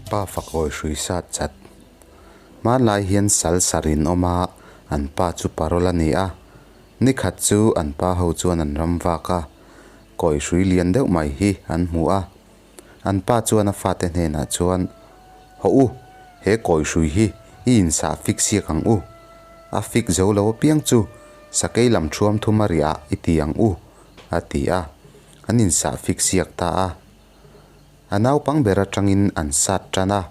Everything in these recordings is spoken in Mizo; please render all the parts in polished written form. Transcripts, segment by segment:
Pa fakawi hrui sat chat. Hmanlai hian sal sarin awm a, an pa chu parol a ni a. Nikhat chu an pa ho chuan an ram vak a, kawi hrui lian deuh mai hi an hmu a. An pa chuan a fate hnenah chuan, Haw u, he kawi hrui hi i insah fik siak ang u. A fik zo lo apiang chu sakei lam thuam thum a riah i ti ang u, a ti a. An insah fik siak ta a. A naupang ber atangin an sat tan a,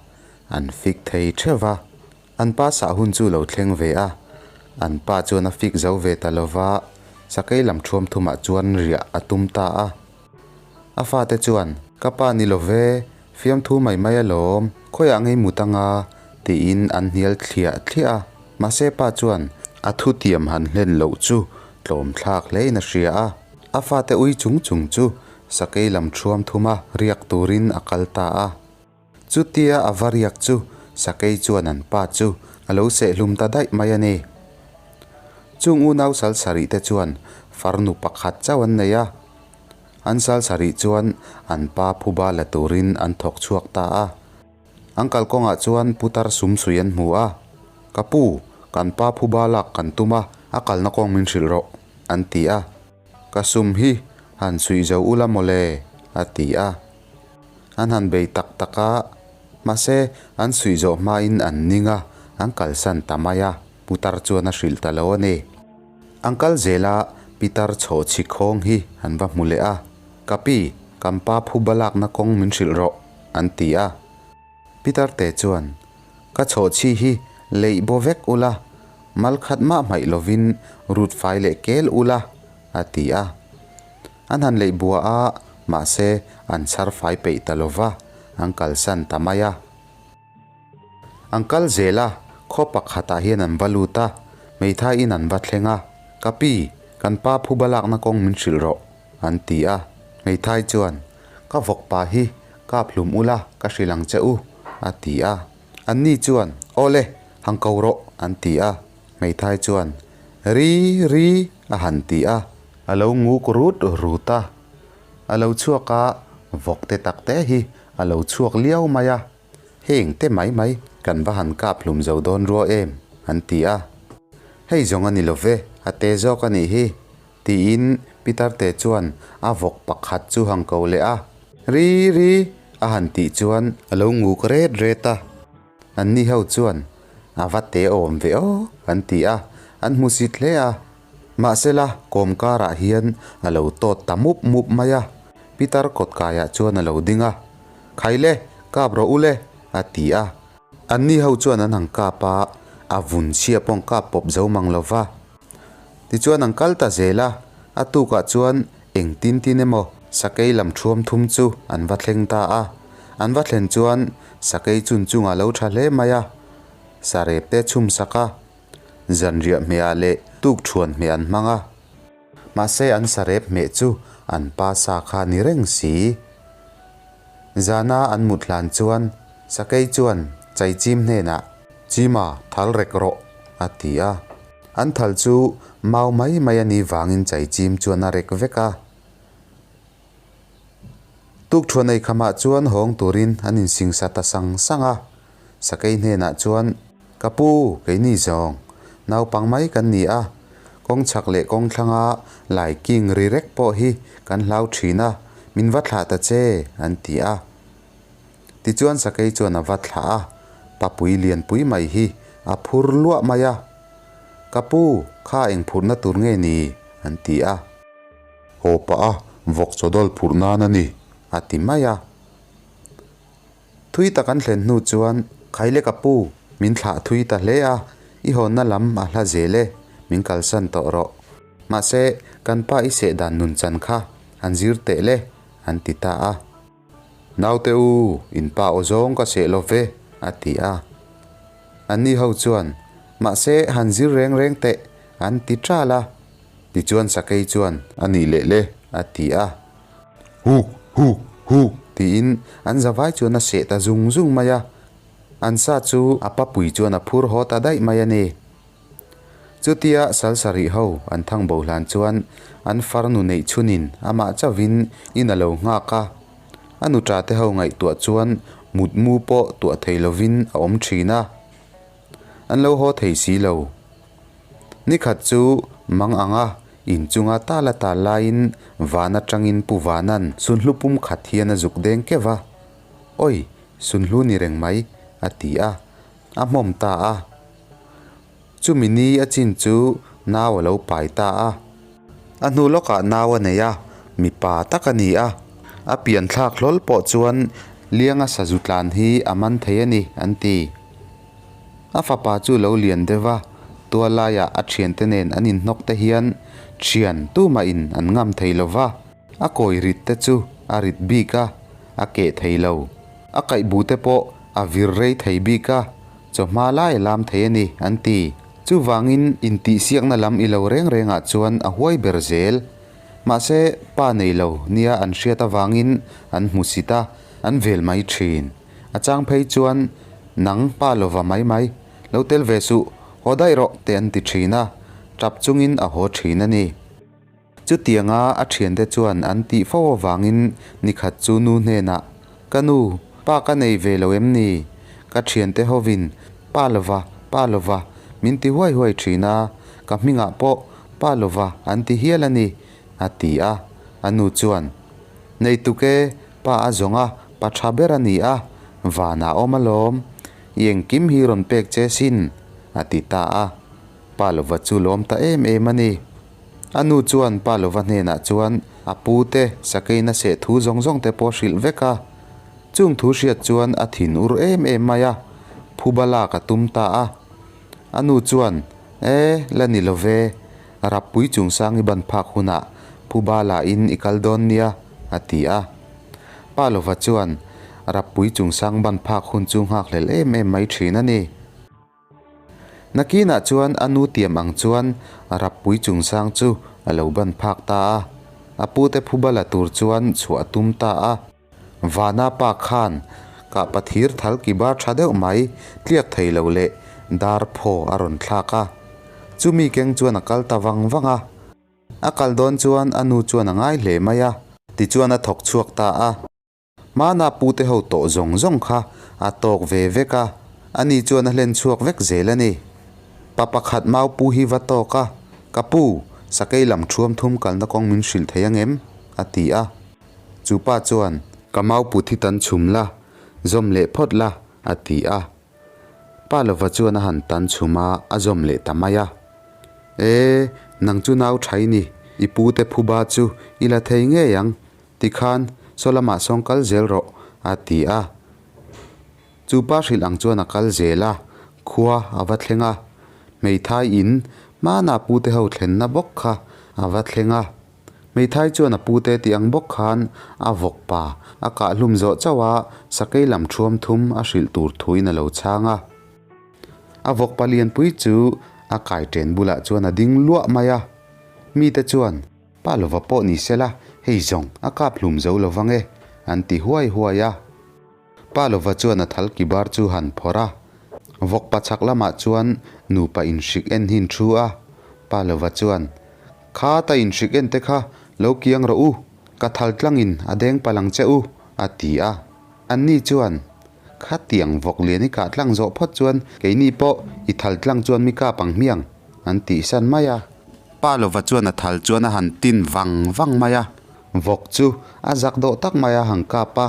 an fik thei theuh va. An pa sah hun chu lo thleng ve a, an pa chuan a fik zo ve ta lo va, sakei lam thuam thumah chuan riah a tum ta a. A fate chuan, Ka pa ni lo ve, fiamthu mai mai alawm, khawiah ngei mut anga? tiin an hnial thliah thliah a. Mahse pa chuan a thutiam han hlen loh chu tlawm thlak hlein a hria a. A fate ui chung chung chu sakei lam thuam thuma riak turin a kal ta a. Chutia a va riak chu sakei chuan an pa chu a lo sehhlum ta daih mai a ni. Chung unau sal sarih te chuan farnu pakhat chauh an nei a. An sal sarih chuan an pa phuba la turin an thawk chhuak ta a. An kalkawngah chuan putar sum sui an hmu a, Ka pu, kan pa phuba lak kan tum a, a kalna kawng min hrilh rawh, an ti a. Ka sum hi han suih zo ula mawle, a ti a. An han bei tak tak a, mahse an suih zawh hmain an ning a, an kalsan ta mai a, putar chuan a hrilh ta lo a ni. An kal zel a, pitar chhaw chhi khawng hi an va hmu leh a, Ka pi, kan pa phuba lakna kawng min hrilh rawh, an ti a. Pitar te chuan, Ka chhaw chhi hi leih baw vek ula, mal khat mah hmaih lovin rut fai leh kel ula, a ti a. An han leih bua a, mahse an chhar fai peih ta lo va, an kalsan ta mai a. An kal zel a, khaw pakhatah hian an va lut a, hmeithai in an va thleng a, Ka pi, kan pa phuba lakna kawng min hrilh rawh, an ti a. Hmeithai chuan, Ka vawk pa hi kap hlum ula ka hrilh ang che u, a ti a. Anni chuan, Aw le, han ko rawh, an ti a. Hmeithai chuan, Ri, ri, a han ti a. A lo nguk rut rut a. A lo chhuak a, vawk te tak te hi a lo chhuak liau mai a. Heng te mai mai kan va han kap hlum zo dawn rua em? an ti a. Hei zawng a ni lo ve, a te zawk a nih hi, tiin Pitarte chuan a vawk pakhat chu han ko leh a. Ri ri a han tih chuan a lo nguk ret ret a. Anni ho chuan a va te awm ve aw an ti a, an hmusit hle a. Mahsela kawm karah hian a lo tawt ta mup mup mai a. Pitar kawtkaiah chuan a lo ding a. Khaile, kap rawh u le, a ti a. Anni ho chuan an han kap a, a vun chhia pawh an kap pawp zo mang lo va. Tichuan an kal ta zel a, a tukah chuan eng tin tin emaw sakei lam thuam thum chu an va thleng ta a. An va thlen chuan sakei chun chungah lo tha hle mai a, sarep te chhum sak a, zanriah hmehah leh tuk thuan hmeh an hmang a. Mahse an sarep hmeh chu an pa sa kha ni reng si. Zana an mut hlan chuan sakei chuan Chaichim hnenah, Chima, thal rek rawh, a ti a. An thal chu mau mai mai a nih vangin Chaichim chuan a rek vek a. Tukthuan ei khamah chuan hawng turin an insingsa ta sang sang a. Sakei hnenah chuan, Ka pu, keini zawng, naupang mai kan ni a, kawng chhak leh kawng thlanga lai king ri rek pawh hi kan hlau thin a, min va thlah ta che, an ti a. Tichuan sakei chuan a va thlah a, papui lianpui mai hi a phur luah mai a. Ka pu, kha eng phurhna tur nge ni? an ti a. Haw pah a, vawk chawdawl phurh nan a ni, a ti mai a. Thui tak an thlen hnu chuan Khaile ka pu, min thlah thui ta hle a, i hawnna lam a hla zel e, min kalsan tawh rawh. Mahse, kan pa i seh dan nun chan kha an zir teh le, an ti ta a. Naute u, in pa aw zawng ka seh lo ve, a ti a. Anni ho chuan, Mahse, han zir reng reng teh, an ti ṭal a. Tichuan sakei chuan, A nih leh le, a ti a. Huk! Huk! Huk! tiin an zavai chuan a seh ta zung zung mai a. An sa chu a papui chuan a phur haw ta daih mai a ni. Chutia sal sarih ho an thang bo hlan chuan an farnu neih chhunin amah chauhin in a lo nghak a. A nuṭa te ho ngaihtuah chuan mutmu pawh tuah thei lovin a awm thin a. An lo haw thei si lo. Nikhat chu mang anga inchunga tal a tal laiin van atangin Pu Vanan sunhlu pum khat hian a zuk deng keuh a. Oi, sunhlu ni reng mai, a ti a. A hmawm ta a. Chumi ni a chin chu nau a lo pai ta a. A hnu lawkah nau a nei a, mipa tak a ni a. A pian thlak hlawl pawh chuan Lianga sazu tlan hi a man thei a ni, an ti. A fapa chu lo lian deuh a, tuallaiah a thiante nen an inhnawk te hian thian tumahin an ngam thei lo va. A kawi rit te chu a rit bik a, a keh thei lo. A kaih bu te pawh a vir rei thei bik a, chawhma lai a lam thei a ni, an ti. Chuvangin intihsiakna lam i lo reng rengah chuan a huai ber zel. Mahse, pa nei lo nia an hriat avangin an hmu sit a, an vel mai thin. A chang phei chuan, Nang pa lova mai mai, lo tel ve suh, haw daih rawh te an ti thin a, tap chungin a haw thin a ni. Chutianga a thiante chuan an tih fo avangin nikhat chu nu hnenah, Ka nu, pa ka nei ve lo em ni? Ka thiante hovin, Pa lova, pa lova, min ti huai huai thin a, ka hmingah pawh Pa lova an ti hial a ni, a ti a. A nu chuan, Nei tuk e, pa a zawng a, pa tha ber a ni a, vanah awm alawm, i engkim hi rawn pek che sin, a ti ta a. Pa lova chu lawm ta em em a ni. A nu chuan pa lova hnenah chuan a pu te sakeina seh thu zawng zawng te pawh hrilh vek a. Chung thu hriat chuan a thin ur em em mai a, phuba lak a tum ta a. A nu chuan, E, la ni lo ve, Rappui chungsangi ban phak hunah phuba la in i kal dawn nia, a ti a. Pa lova chuan Rappui chungsang ban phak hun chu nghakhlel em em mai thin a ni. Nakinah chuan a nu tiam ang chuan a rappui chungchang chu a lo ban phak ta a, a pute phuba la tur chuan chhuah a tum ta a. Vana pa khan kah pathir thal ki bar tha deuh mai tliak thei lo leh dar phaw a rawn thlak a. Chumi keng chuan a kal ta vang vang a. A kal dawn chuan a nu chuan a ngai hle mai a. Tichuan a thawk chhuak ta a. Hmana pute ho tawh zawng zawng kha a tawk ve vek a, ani chuan a hlen chhuak vek zel a ni. Pa pakhat mau pu hi va tawk a, Ka pu, sakei lam thuam thum kalna kawng min hrilh thei ang em? a ti a. Chu pa chuan, Ka mau put hi tan chhum la, zawm leh phawt la, a ti a. Pa lova chuan a han tan chhum a, a zawm leh ta mai a. E, nang chu nau tha i ni, i pute phuba chu i la thei ngei ang, Tikhan saw lamah sawn kal zel rawh, a ti a. Chu pa hrilh ang chuan a kal zel a, khua a va thleng a. Hmeithai in hmana pute ho thlenna bawk kha a va thleng a. Hmeithai chuan a pute tih ang bawk khan a vawk pa a kah hlum zawh chauh a, sakei lam thuam thum a hrilh tur thuin a lo chhang a. A vawk pa lianpui chu a kai ṭen bulah chuan a ding luah mai a. Mite chuan. Pa lova pawh ni sela, hei zawng a kap hlum zo lo vang e, an ti huai huai a. Pa lova chuan a thal ki bar chu han phawrh a. Vawkpa chhak lamah chuan nupa inhrik en hin thu a. Pa lova chuan, Kha ta inhrik en te kha lo kiang rawh u, ka thal tlangin a deng palh ang che u, a ti a. Anni chuan, Khatiang vawk lian i kah tlang zawh phawt chuan keini pawh i thal tlang chuan mi kap ang hmiang, an tihsan mai a. Pa lova chuan a thal chuan a han tin vang vang mai a, vawk chu a zak dawh tak mai a han kap a,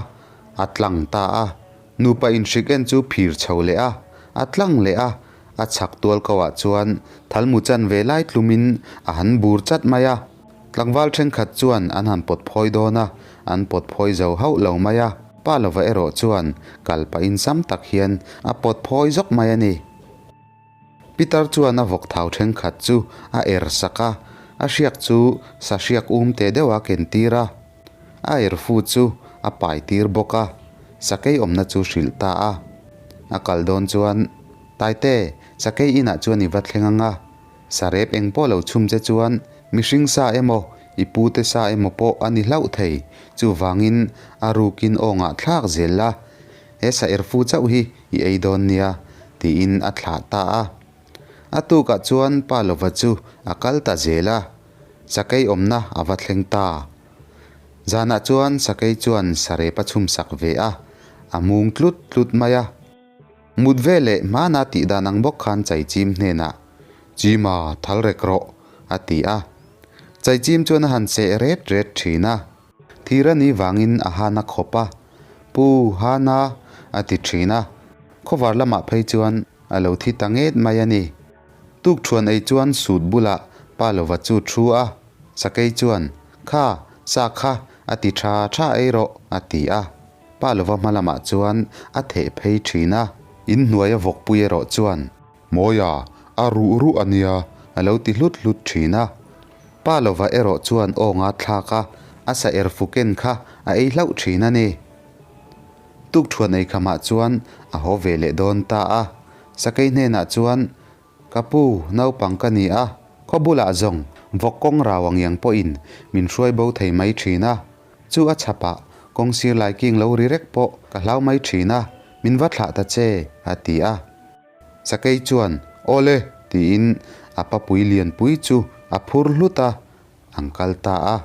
a tlang ta a. Nupa inhrik en chu phir chho leh a, a tlang leh a, a chhak tual ko ah chuan thal mu chan ve lai tlumin a han bur chat mai a. Tlangval thenkhat chuan an han pawt phawi dawn a, an pawt phawi zo hauh lo mai a. Pa lova erawh chuan kal pahin sam tak hian a pawt phawi zawk mai a ni. Pitar chuan a vawk thau thenkhat chu a er sak a, a hriak chu sahriak um teh deuh a ken tir a, a er fu chu a pai tir bawk a, sakei awmna chu hrilh ta a. A kal dawn chuan, Taite, sakei inah chuan i va thleng ang a, sarep eng pawh lo chhum che chuan mihring sa emaw, i pute sa emaw pawh a ni hlauh thei, chuvangin a rukin aw ngahthlak zel la, He sa erfu chauh hi i ei dawn nia, tiin a thlah ta a. A tukah chuan Pa Lova chu a kal ta zel a, sakei awmna a va thleng ta. Zanah chuan sakei chuan sarep a chhumsak ve a, a mung tlut tlut mai a. Mut veleh hmana tih dan ang bawk khan Chaichim hnenah, Chima, thal rek rawh, a ti a. Chaichim chuan a han seh ret ret thin a. Thir a nih vangin a han a khawp a, Pu, Hana, a ti thin a. Khawvar lamah phei chuan a lo thi ta nget mai a ni. Tukṭhuan ei chuan sut bulah Pa Lova chu thu a, Sakei chuan, Kha, sa kha, a ti tha tha ei rawh, a ti a. Pa Lova hma lamah chuan a theh phei thin a, in hnuaia vawkpui erawh chuan, Mawia, a ruh ruh a nia, a lo ti hlut hlut thin a. Pa Lova erawh chuan awnga thlak a, a sa er fu ken kha a ei hlauh thin a ni. Tukṭhuan ei khamah chuan a haw ve leh dawn ta a, Sakei hnenah chuan, Ka pu, naupang ka ni a, khaw bulah zawng vawk kawng rau ang iang pawhin min hruai bo thei mai thin a, chu a chhapah kawng sir lai king lo ri rek pawh ka hlau mai thin a, min va thlah ta che, a ti a. Sakei chuan, Aw le, tiin a papui lianpui chu a phur hlut a, an kal ta a.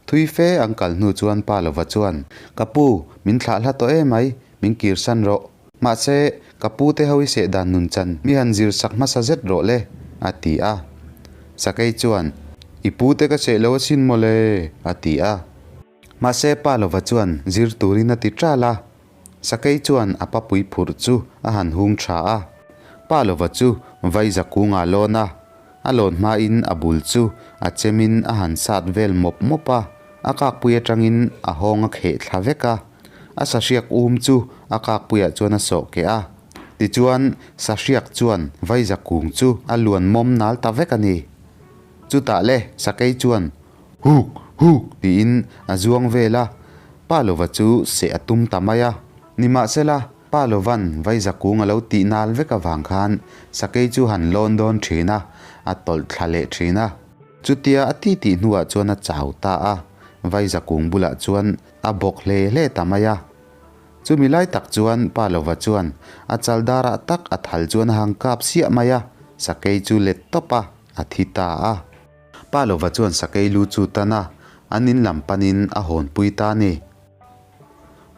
Thui fe an kal hnu chuan Pa Lova chuan, Ka pu, min thlah hla tawh em mai, min kirsan rawh. Mahse, ka pu te ho i seh dan nun chan mi han zir sak hmasa zet rawh le, a ti a. Sakei chuan, I pu te ka seh lo asin maw le, a ti a. Mahse, Pa Lova chuan zir turin a ti ṭal a. Sakei chuan a papui phurh chu a han hung ṭha a. Pa Lova chu vaiza kungah lawn a. A lawn hmain a bul chu a chemin a han sat vel mawp mawp a, a kakpui atangin a hawng a kheh thla vek a. A sahriak um chu a kakpuiah chuan a sawh keh a. Tichuan, sahriak chuan vaiza kung chu a luan mawm nal ta vek a ni. Chutah le, sakei chuan Huk! Huk! tiin a zuang vel a, Pa Lova chu seh a tum ta mai a. Nimahsela, Pa Lovan vaiza kung a lo tih nal vek avang khan sakei chu han lawn dawn thin a, a tawlh thla leh thin a. Chutia a ti tih hnuah chuan a chau ta a, vaiza kung bulah chuan a bawk hle hle ta mai a. Chumi lai tak chuan Pa Lova chuan a chal darah tak a thal chuan a han kap siah mai a, sakei chu let tawp a, a thi ta a. Pa Lova chuan sakei lu chu tan a, an in lam panin a hawnpui ta a ni.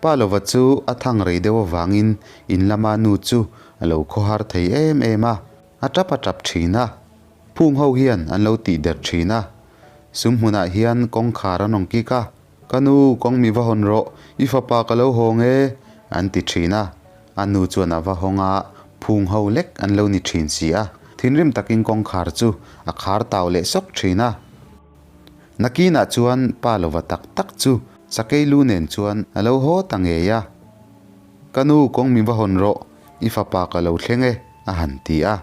Pa Lova chu a thang rei deuh avangin in lama nu chu a lo khawhar thei em em a, a tap a tap thin a. Phung ho hian an lo tih der thin a. Sum hmunah hian kawngkhar an rawn kik a, Ka nu, kawng mi va hawn rawh, i fapa ka lo hawng e, an ti thin a. A nu chuan a va hawng a, phung ho lek an lo ni thin si a. Thinrim takin kawngkhar chu a khar tau leh sawk thin a. Nakinah chuan pa lova tak tak chu sakei lu nen chuan a lo haw ta ngei a. Ka nu, kawng mi va hawn rawh, i fapa ka lo thleng e, a han ti a.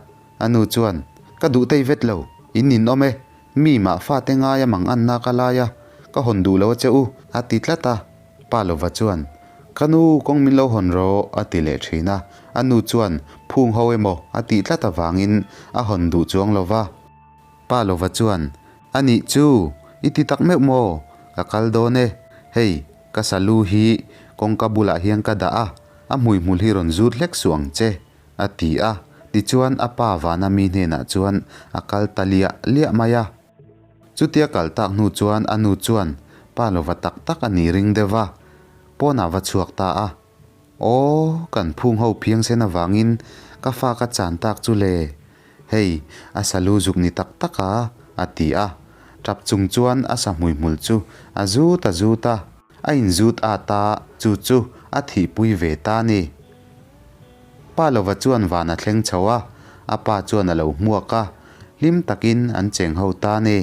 A nu chuan, Ka duh tei vet lo, in ninawm e, mi mah fate ngaia mang anna ka lai a, ka hawn duh lo a che u, a ti tlat a. Pa lova chuan, Ka nu, kawng min lo hawn rawh, a ti leh thin a. A nu chuan, Phung ho emaw, a tih tlat avangin a hawn duh chuang lo va. Pa lova chuan, A nih chu, i ti tak meuh maw? Ka kal dawn e. Hei, ka salu hi kawngka bulah hian ka dah a, a hmuihmul hi rawn zut hlek suh ang che, a ti a. Tichuan a pa vana mi hnenah chuan a kal ta liah liah mai a. Chutia kal tak hnu chuan a nu chuan pa lova tak tak a nih ring deuh va, pawnah va chhuak ta a. Aw, kan phung ho phiang sen avangin ka fa ka chan tak chu le. Hei, a salu zuk ni tak tak a, a ti a. Tap chung chuan a sa hmuihmul chu a zut a zut a, a inzut at a, chu chu a thihpui ve ta a ni. Pa lova chuan van a thleng chho a, a pa chuan a lo hmuak a, hlim takin an cheng ho ta a ni.